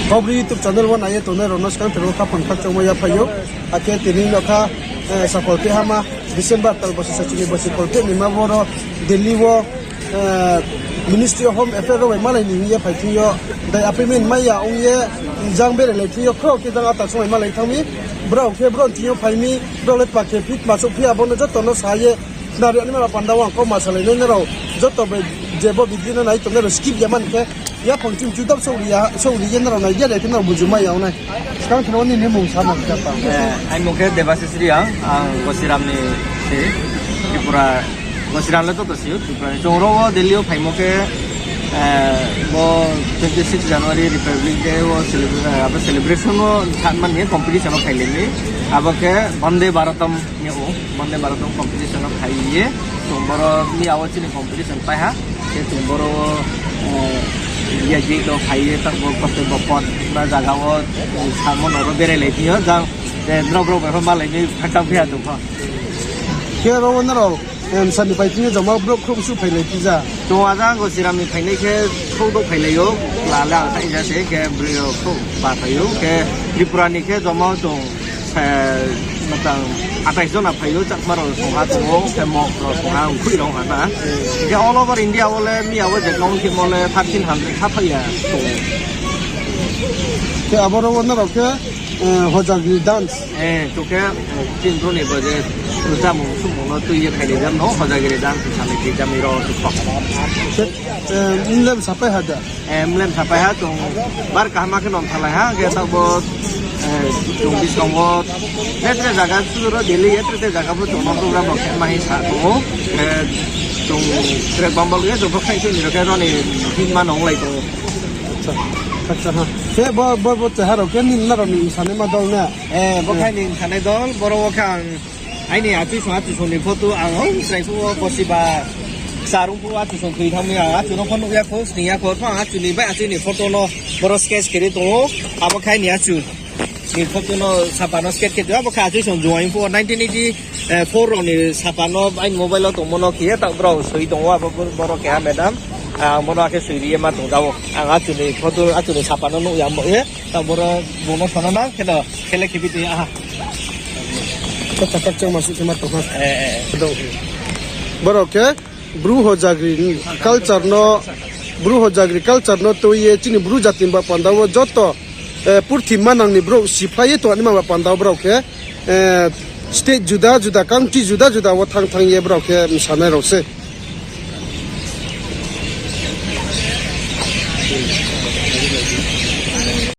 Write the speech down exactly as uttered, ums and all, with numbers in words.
Kaubru YouTube channel wo nai ye tongnai rao no skang ther wo khaphang khakchangmo yaphai ou. Akhe tini no kha, eh, sakol phehama December tal bosi sachini bosi kol pheh ni ma boro Delhi wo, eh, Ministry of Home Affairs rao bai malai ni hing ye phai thing yo. Dai appointment mai ya ong ye jang berailai thing yo, khro khe jang ata song bai malai thanng mi. Brao khe brao thing yo phai mi, brao le pa khe phit ma souhphi abo no joto no sa ye, nari ani ma panda wo ang kau ma salai nai nrao, joto bai je bo video no nai tongnai rao skip ya man khe, yaphang chim chu dap souh ri ya, souh ri ye nrao nai ya de khe nrao buju mai ya ong nai. Skang ther wo nini mung sa ma khe pa. Eh, aini mung khe Debashish Reang, ang Gosiram ni se, Tripura, Gosiram le joto si ou, Tripura ni. Chung ro wo Delhi wo phaimo khe, eh, bo twenty six January Republic Day wo celebra-, eh, abo celebration wo thanng man ye competition wo phailai mi. Abo khe Vande Bharatam ni ou, Vande Bharatam competition wo phai ye, chung boro miya wo chini competition pai ha. Khe chung boro, eh, India gate wo phai ye, taoh bo kote bo pot ba zaga wo, eh, samo no ro berailai thing yo, jang, eh, nrao brao bai pho malai ni khakchang phi ha chung pho. Khe ro wo nrao, em, sani pai thing yo joma brouh khrouh suh phailai phi ja. Chung ajang Gosiram ni phainai khe khrouh douh phailai ou, la le ang thaisa se khe broi rao khrouh ba phai ou, khe Tripura ni khe joma chung, eh, matang atais jona phai ou, Chakma rao songha tong ou, khe Mog rao songha, Mkhui rao ha na. Khe all over India wo le miya wo je count khemo le thirteen hundred kha phai ya tong ou. Khe aboro wo nrao khe, eh, Hojagri dance. Eh, to khe, eh, chini bru ni bo je, chamung sumung no tui ye khailai jam no, Hojagri dance salai khe jam iro to kho. Khe, eh, mlem sapai ha da? Eh, mlem sapai ha, chung bar kaham khe nom salai ha, khe taoh bo, eh, chung buskang wo, tre tre zaga tu ro Delhi ye, tre tre zaga pho chung no program rao khe ma hing sa tong ou, eh, chung tre bambal ye, chung pho khai se ni ro khe ro ni hing ma nonglai tong ou. Acha, acha ha. Khe bo, bo, bo cheha rao khe nini nrao ni sanai ma dol na? Eh, bo khai ni sanai dol, boro wo khe ang aini achu song, achu song ni photo ang o chrai phuh wo bosi ba charung phuh wo achu song thoi thanng mi ang achu no pho nuh ya kho, sning ya kho, pho ang achu ni bai achu ni photo no boro sketch khe ri tong ou, abo khai ni achu ni photo no sapa no sketch khe tong ou, abo khe achu song juaing phuh wo nineteen eighty four rao ni sapa no aini mobile wo tongmo no khe ye taoh brao soi tong ou, abo bo-, boro keha madam, ah, bono akhe soi ri ye ma tong ja ou. Ang achu ni photo, achu ni sapa no nuh ya mo ye, taoh boro bung no sono nang khe no, khe le khe bi tong ya ha. Khe chakar chang ma suh khe ma tong ha. Eh, eh, eh. Boro khe Bru Hojagri culture no, Bru Hojagri culture no tui ye chini Bru jati ni ba panda wo joto, eh, purthimbi manang ni brouh siphlai ye tong ani ma ba panda wo brao khe, eh, state juda juda, country juda juda wo thanng thanng ye brao khe msanai rao se.